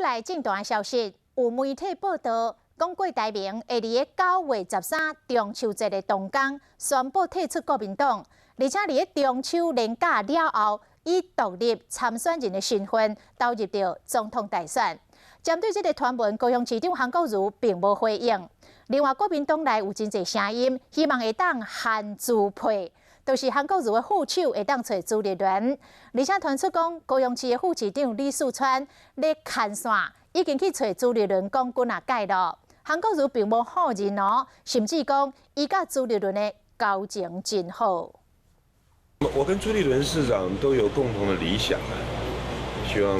來政壇消息，有媒體報道講，郭台銘會佇个9月13中秋節的當天宣布退出國民黨，而且佇个中秋連假了後，以獨立參選人的身份投入著總統大選。針對這个傳聞，高雄市長韓國瑜並無回應。另外，國民黨內有真濟聲音，希望會當韓朱配，就是韓國瑜的副手會當揣朱立倫。而且傳出講，高雄市的副市長李四川咧牽線，已經去揣朱立倫講幾若擺囉。韓國瑜並無否認哦，甚至講伊佮朱立倫的交情真好。我跟朱立倫市長都有共同的理想啊，希望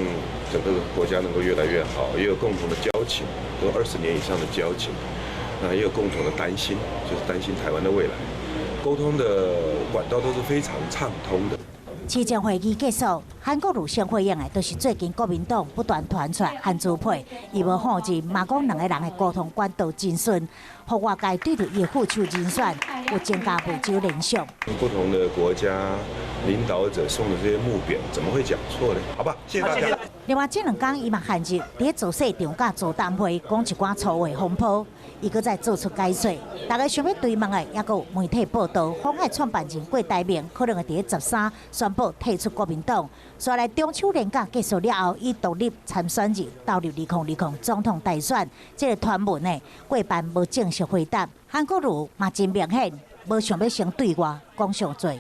整個國家能夠越來越好，也有共同的交情，都20年以上的交情，那也有共同的擔心，就是擔心台灣的未來。溝通的管道都是非常暢通的。市政會議結束，韓國瑜先回應的，就是最近國民黨不斷傳出韓朱配，伊無否認，嘛講兩个人的溝通管道真順，予外界對著伊的副手人選有增加未少聯想。不同的國家領導者送的這些木匾，怎麼會講錯呢？好吧，謝謝大家。另外，這兩工伊嘛陷入佇造勢場佮座談會講一寡粗話風波，伊閣再做出解說。大家想欲追問的，猶閣有媒體報道，鴻海創辦人郭台銘可能會佇13宣布退出國民黨，紲來中秋連假結束了後，以獨立參選人投入2020總統大選。這个傳聞呢，郭辦無正式回答。韓國瑜嘛真明顯，無想欲先對外講傷濟。